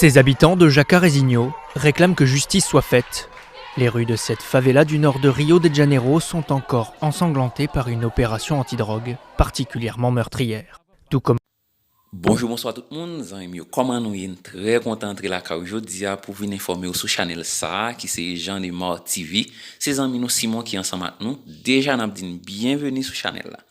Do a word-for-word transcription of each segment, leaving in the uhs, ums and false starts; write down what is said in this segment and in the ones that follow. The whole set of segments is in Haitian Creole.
Ces habitants de Jacarezinho réclament que justice soit faite. Les rues de cette favela du nord de Rio de Janeiro sont encore ensanglantées par une opération antidrogue particulièrement meurtrière. Tout comme Bonjou, bonswa tout moun, zanmi m yo, kòman nou ye? M trè kontan antre lakay ou jodi a pou vin enfòme w sou chanèl sa a ki se Jean Lemar T V. Se zanmi nou Simon ki ansanm ak nou. Deja n ap di n byenveni sou chanèl la.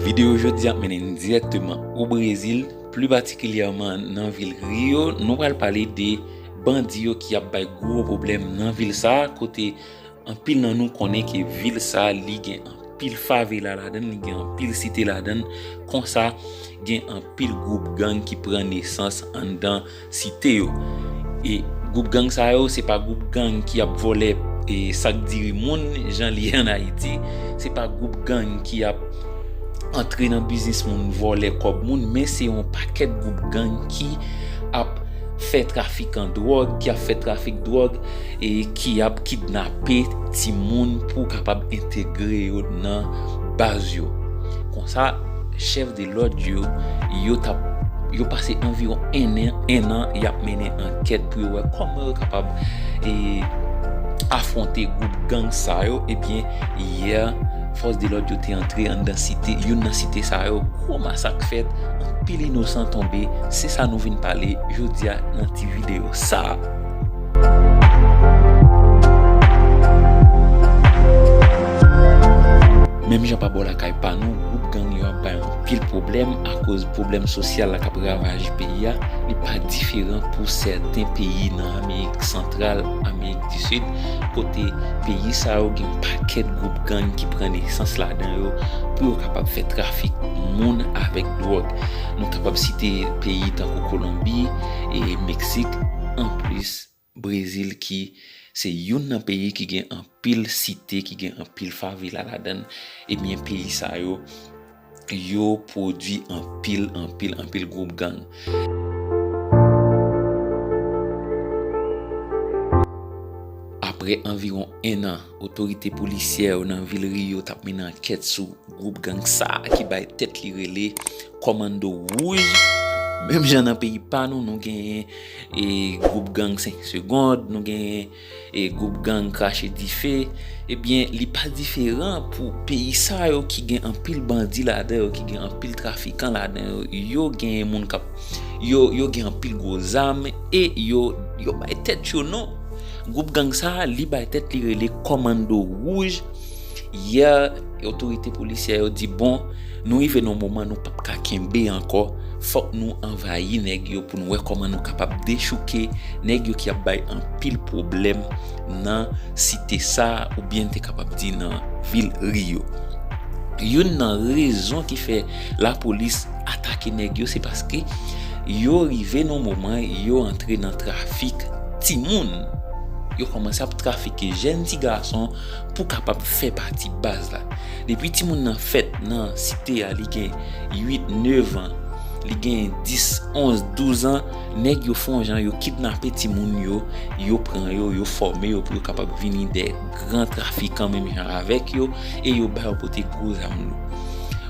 Videyo jodi a ap mennen n dirèkteman o Brezil, pli patikilyèman nan vil Rio. Nou pral pale de bandi yo ki ap bay gwo pwoblèm nan vil sa a, kote anpil nan nou konnen ke vil sa a, li gen anpil favela ladan l, li gen anpil site ladan l. Konsa, gen anpil gwoup gang ki pran nesans anndan site yo. E gwoup gang sa yo, se pa gwoup gang ki ap vòlè e sak diri moun, jan li ye ann Ayiti. Se pa gwoup gang ki ap antre nan biznis moun, vòlè kòb moun, men se yon pakèt gwoup gang ki ap fè trafikan dwòg, ki ap fè trafik dwòg, e ki ap kidnape timoun pou kapab entegre yo nan baz yo. Konsa, chèf de lòd yo, yo t ap, yo pase anviwon en an, en an, y ap mennen ankèt pou yo wè kòman yo kapab e, afwonte gwoup gang sa yo. Ebyen, yè, fòs de lòd yo te antre anndan site, youn nan site sa yo, gwo masak fèt, anpil inosan tonbe. Se sa nou vin pale jodi a nan ti videyo sa a. Menm jan pa bò lakay pa nou, gwoup gang yo ap bay anpil pwoblèm akoz pwoblèm sosyal la k ap ravaje peyi a. Li pa diferan pou sèten peyi nan Amerik Santral, Amerik di Sid, kote peyi sa yo gen pakèt gwoup gang ki pran nesans ladan yo pou yo kapab fè trafik moun avèk dwòg. Nou kapab site peyi tankou Kolonbi e Meksik, anplis Brezil ki se youn nan peyi ki gen anpil site, ki gen anpil favela ladan l. Ebyen, peyi sa yo, yo pwodui anpil, anpil, anpil gwoup gang. Apre anviwon en an, otorite polisyè yo nan vil Rio t ap mennen ankèt sou gwoup gang sa a ki bay tèt li rele Kòmando Wouj. Menm jan nan peyi pa nou, nou genyen e, gwoup gang senk Segond, nou genyen e, gwoup gang Krache Dife. Ebyen, li pa diferan pou peyi sa yo ki gen anpil bandi ladan yo, ki gen anpil trafikan ladan yo. Yo genyen moun k ap, yo, yo gen anpil gwo zam e yo, yo bay tèt yo non. Gwoup gang sa a, li bay tèt li rele Kòmando Wouj. Yè, otorite polisyè yo di, bon, nou rive nan yon moman nou p ap ka kenbe ankò. Fòk nou anvayi nèg yo pou nou wè kòman nou kapab dechouke nèg yo ki ap bay anpil pwoblèm nan site sa a, oubyen n te kapab di nan vil Rio. Youn nan rezon ki fè lapolis atake nèg yo, se paske yo rive nan yon moman yo antre nan trafik timoun. Yo kòmanse ap trafike jèn ti gason pou kapab fè pati baz la. Depi timoun nan fèt nan site a, li gen uit, nèf an, li gen dis, onz, douz an, nèg yo fè yon jan, yo kidnape timoun yo, yo pran yo, yo fòme yo pou yo kapab vini de gran trafikan menm jan avèk yo, e yo ba yo pote gwo zam lou.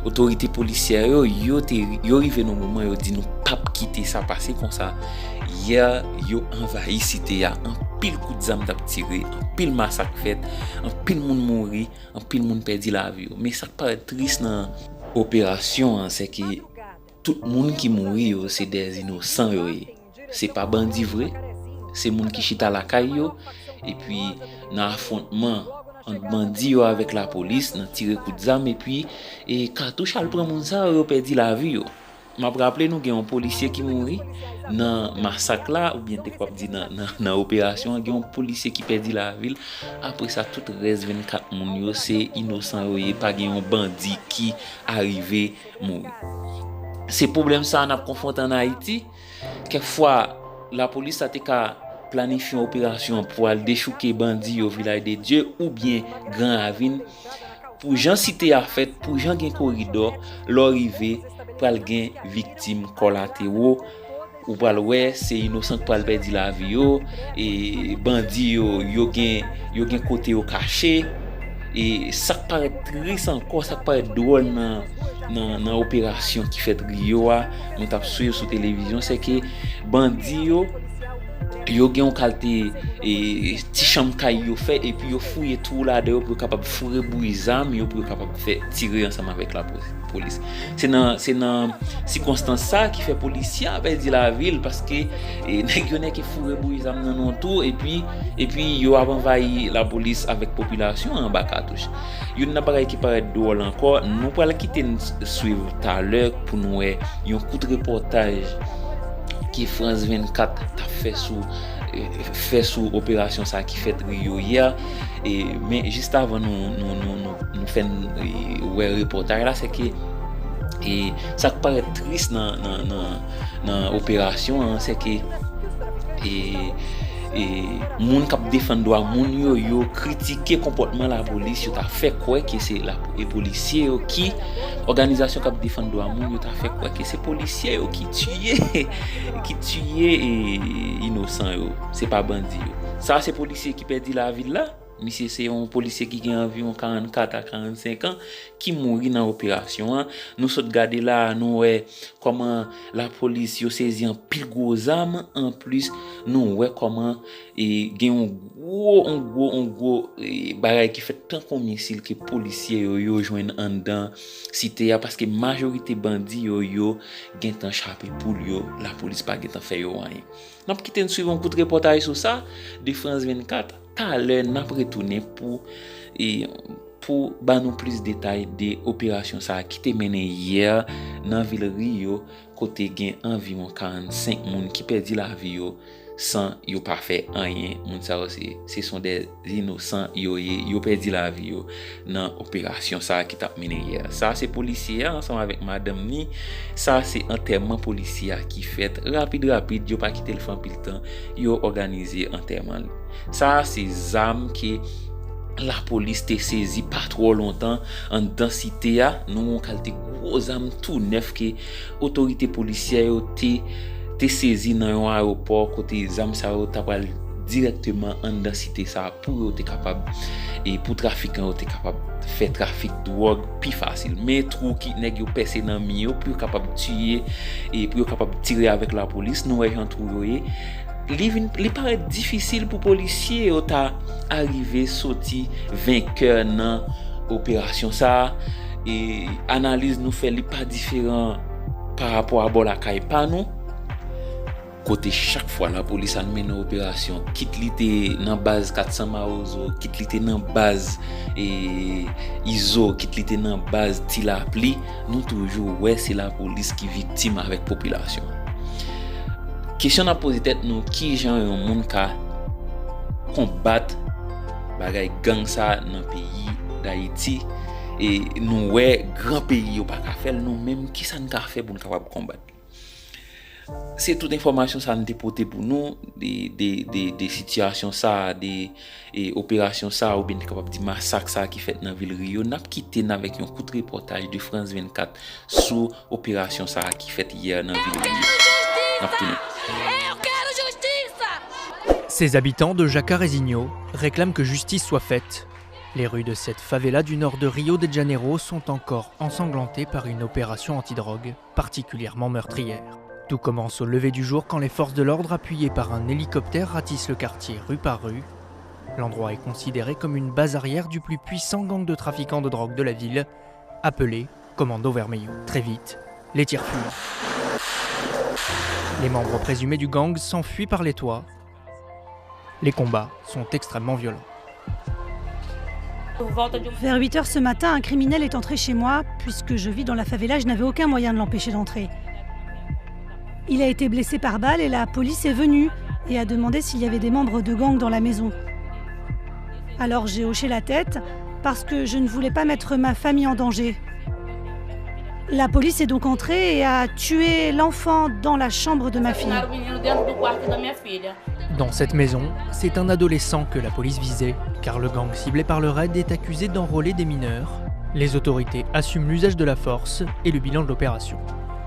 Otorite polisyè yo, yo te, yo rive nan moman yo di nou p ap kite sa pase konsa. Yè, yo anvayi site a, anpil kout zam t ap tire, anpil masak fèt, anpil moun mouri, anpil moun pèdi lavi yo. Men sa k parèt tris nan operasyon an, se ke tout moun ki mouri yo, se de inosan yo ye. Se pa bandi vre, se moun ki chita lakay yo, epi nan afwontman ant bandi yo avèk lapolis, nan tire kout zam, epi e katouch al pran moun sa yo, yo pèdi lavi yo. M ap raple nou gen yon polisye ki mouri nan masak la, oubyen te kwap di nan, nan, nan operasyon an, gen yon polisye ki pèdi lavi l. Apre sa, tout rès vennkat moun yo, se inosan yo ye, pa gen yon bandi ki arive mouri. Se pwoblèm sa a n ap konfwonte ann Ayiti. Kèk fwa, lapolis la te ka planifye yon operasyon pou al dechouke bandi yo Vilaj de Dye oubyen Gran Ravin. Pou jan site a fèt, pou jan gen koridò, lè w rive, pral gen viktim kòlatewo. Ou pral wè, se inosan k pral pèdi lavi yo, e bandi yo, yo gen, yo gen kote yo kache. E sa k parèt tris ankò, sa k parèt dwòl nan nan, nan operasyon ki fèt Riyo a, mwen t ap swiv sou televizyon, se ke bandi yo, yo gen yon kalte, e, ti chanm kay yo fè, epi yo fouye twou ladan yo pou yo kapab foure bouyi zam yo, pou yo kapab fè tire ansanm avèk lapolis. Se nan, se nan sikonstans sa a ki fè polisye a pèdi lavi l, paske, e, nèg yo nèk foure bouyi zam nan nan twou, epi, epi yo ap anvayi lapolis avèk popilasyon anba katouch. Youn nan bagay ki parèt dwòl ankò, nou pral kite n s-, swiv talè pou nou wè yon kout repòtaj ke France vennkat t ap fè sou, eh, fè sou operasyon sa ki fèt Riyo yè. E, men jis avan nou, nou, nou, nou, nou fè n, eh, wè repòtaj la, se ke, eh, sa k parèt tris nan, nan, nan, nan operasyon an, se ke, eh, e, moun k ap defann dwa moun yo, yo kritike konpòtman lapolis, yo ta fè kwè ke se la, e polisye yo ki, òganizasyon k ap defann dwa moun yo ta fè kwè ke se polisye yo ki tiye, ki tiye, e, inosan yo, se pa bandi yo. Sa se polisye ki pèdi lavi l la. Misye se yon polisye ki gen anviwon karannkat a karannsenk an ki mouri nan operasyon an. Nou sot gade la a, nou wè kòman lapolis yo sezi anpil gwo zam. Anplis, nou wè kòman, e, gen yon gwo, yon gwo, yon gwo, e, bagay ki fèt tankou misil ke polisye yo, yo jwenn anndan site a, paske majorite bandi yo, yo gentan chape poul yo, lapolis pa gentan fè yo anyen. N ap kite n swiv yon kout repòtaj sou sa, de France vennkat. Talè, n ap retounen pou, e, pou ba nou plis detay de operasyon sa a ki te mennen yè nan vil Riyo, kote gen anviwon karannsenk moun ki pèdi lavi yo san yo pa fè anyen. Moun sa yo se, se son dè inosan yo ye, yo pèdi lavi yo nan operasyon sa a ki t ap mennen yè. Sa se polisye a ansanm avèk madanm ni. Sa se antèman polisye a ki fèt rapid rapid, yo pa kite l fè anpil tan, yo òganize antèman l. Sa a se zam ke lapolis te sezi pa twò lontan anndan site a. Nou wè yon kalte gwo zam tou nèf ke otorite polisyè yo te, te sezi nan yon ayewopò kote zam sa yo ta pral dirèkteman anndan site sa a pou yo te kapab, e pou trafikan yo te kapab fè trafik dwòg pi fasil. Men twou ki nèg yo pèse nan mi yo pou yo kapab tiye, e pou yo kapab tire avèk lapolis, nou wè jan twou yo ye. Li vin, li parèt difisil pou polisye yo ta arive soti venkè nan operasyon sa a. E analiz nou fè, li pa diferan pa rapò a bò lakay pa nou, kote chak fwa lapolis al mennen operasyon, kit li te nan baz kat san Mawozo, kit li te nan baz, e, Izo, kit li te nan baz Ti Lapli, nou toujou wè se lapolis ki viktim avèk popilasyon an. Kesyon n ap poze tèt nou, kijan yon moun ka konbat bagay gang sa nan peyi Dayiti? E nou wè gran peyi yo pa ka fè l, nou menm, kisa n ka fè pou n kapab konbat? Se tout enfòmasyon sa n te pote pou nou de, de, de, de sitiyasyon sa, de, e, operasyon sa, oubyen n te kapab di masak sa ki fèt nan vil Riyo. N ap kite n avèk yon kout repòtaj de France vennkat sou operasyon sa ki fèt yè nan vil Riyo. N ap tounen. Ces habitants de Jacarezinho réclament que justice soit faite. Les rues de cette favela du nord de Rio de Janeiro sont encore ensanglantées par une opération antidrogue particulièrement meurtrière. Tout commence au lever du jour quand les forces de l'ordre, appuyées par un hélicoptère, ratissent le quartier rue par rue. L'endroit est considéré comme une base arrière du plus puissant gang de trafiquants de drogue de la ville, appelé Commando Vermelho. Très vite, les tirs fusent. Les membres présumés du gang s'enfuient par les toits. Les combats sont extrêmement violents. Vers huit heures ce matin, un criminel est entré chez moi. Puisque je vis dans la favela, je n'avais aucun moyen de l'empêcher d'entrer. Il a été blessé par balle et la police est venue et a demandé s'il y avait des membres de gang dans la maison. Alors j'ai hoché la tête parce que je ne voulais pas mettre ma famille en danger. La police est donc entrée et a tué l'enfant dans la chambre de ma fille. Dans cette maison, c'est un adolescent que la police visait, car le gang ciblé par le raid est accusé d'enrôler des mineurs. Les autorités assument l'usage de la force et le bilan de l'opération.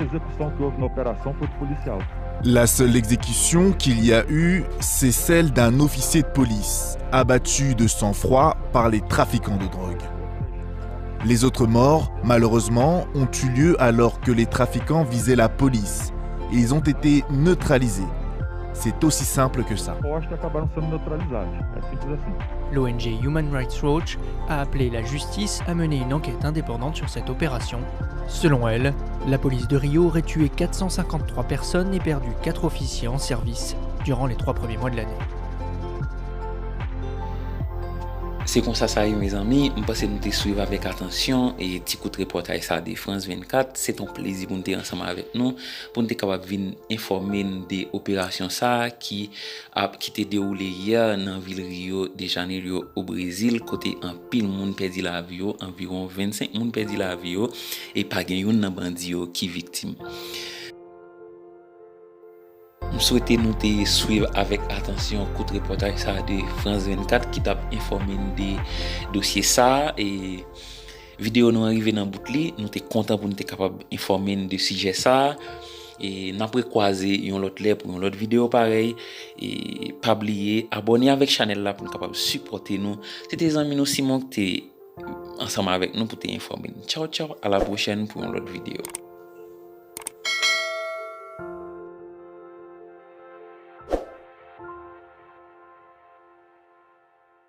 Exekução que houve na operação foi de policial. La seule exécution qu'il y a eu, c'est celle d'un officier de police, abattu de sang-froid par les trafiquants de drogue. Les autres morts, malheureusement, ont eu lieu alors que les trafiquants visaient la police. Ils ont été neutralisés. C'est aussi simple que ça. Eu acho que acabaram sendo neutralizados. É simples assim. L'O N G Human Rights Watch a appelé la justice à mener une enquête indépendante sur cette opération. Selon elle, la police de Rio aurait tué quatre cent cinquante-trois personnes et perdu quatre officiers en service durant les trois premiers mois de l'année. Se konsa sa ye, mezanmi. M panse nou te swiv avèk atansyon e ti kout repòtaj sa de France vennkat. Se t on plezi pou n te ansanm avèk nou, pou n te kapab vin enfòme n de operasyon sa ki ap, ki te dewoule yè nan vil Rio de Janeiro, o Brezil, kote anpil moun pèdi lavi yo, anviwon vennsenk moun pèdi lavi yo, e pa gen youn nan bandi yo ki viktim. M swete nou te swiv avèk atansyon kout repòtaj sa de France vennkat ki t ap enfòme n de dosye sa. E videyo nou an rive nan bout li. Nou te kontan pou n te kapab enfòme n de sijè sa. E n ap rekwaze yon lòt lè pou yon lòt videyo parèy. E pa bliye abòne avèk chanèl la pou n kapab sipòte nou. Se te zanmi nou Simon ki te ansanm avèk nou pou te enfòme n. Tchaw tchaw, a la pwochèn pou yon lòt videyo.